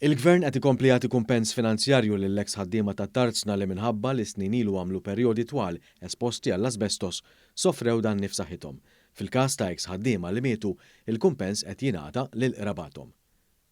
Il-Gvern qed ikompli jagħti kumpens finanzjarju lill-eks ħaddiema tat-tarzna li minħabba li snin ilu għamlu perjodi twal esposti għall-asbestos, sofrew danni f'saħħithom. Fil-każ ta' eks ħaddiema li mietu, il-kumpens qed jingħata lil qrabathom.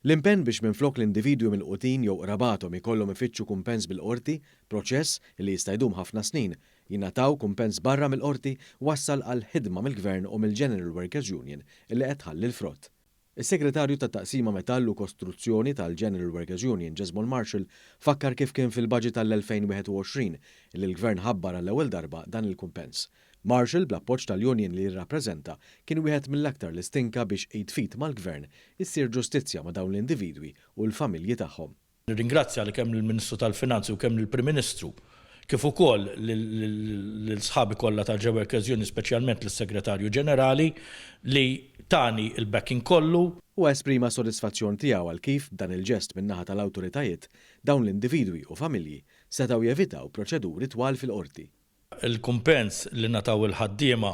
L-impenn biex minflok l-individwi milqutin jew qrabathom ikollhom ifittxu kumpens bil-qorti, proċess li jista' jdum ħafna snin, jingħataw kumpens barra mill-qorti wassal għal ħidma mill-Gvern u mill-General Workers Union li qed tħalli l-frott. Is-Segretarju tat-Taqsima Metall u Kostruzzjoni tal-General Workers Union Jesmond Marshall fakkar kif kien fil-Budget għall-2021 li l-Gvern ħabbar għall-ewwel darba dan il-kumpens. Marshall, bl-appoġġ tal-union li jirrappreżenta, kien wieħed mill-aktar li stinka biex id f'id mal-Gvern issir ġustizzja ma' dawn l-individwi u l-familji tagħhom. Nirringrazzja kemm lill-Ministru tal-Finanzi u kemm lill-Prim Ministru, kif ukoll lil sħabi kollha tal-Ġew Workers Union, speċjalment lis-Segretarju Ġenerali li tani l-backing kollu. Huwa esprima s-sodisfazzjon tiegħu għal kif, b'dan il-ġest min-naħa tal-awtoritajiet, dawn l-individwi u familji setgħu jevitaw proċeduri twal fil-Qorti. Il-kumpens li ngħataw il-ħaddiema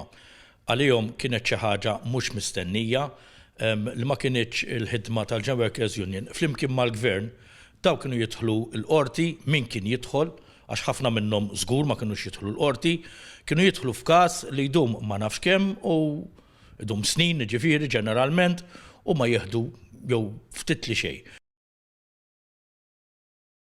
għalihom kienet xi ħaġa mhux mistennija, li ma kinitx il-ħidma tal-General Workers Union flimkien mal-Gvern, dawn kienu jidħlu l-Qorti, min kien jidħol, għax ħafna minnhom żgur ma kinux jidħlu l-Qorti, kienu jidħlu f'każ li jdum ma nafx kemm u jdum snin, jiġifieri ġeneralment, u ma jieħdu jew ftit li xejn.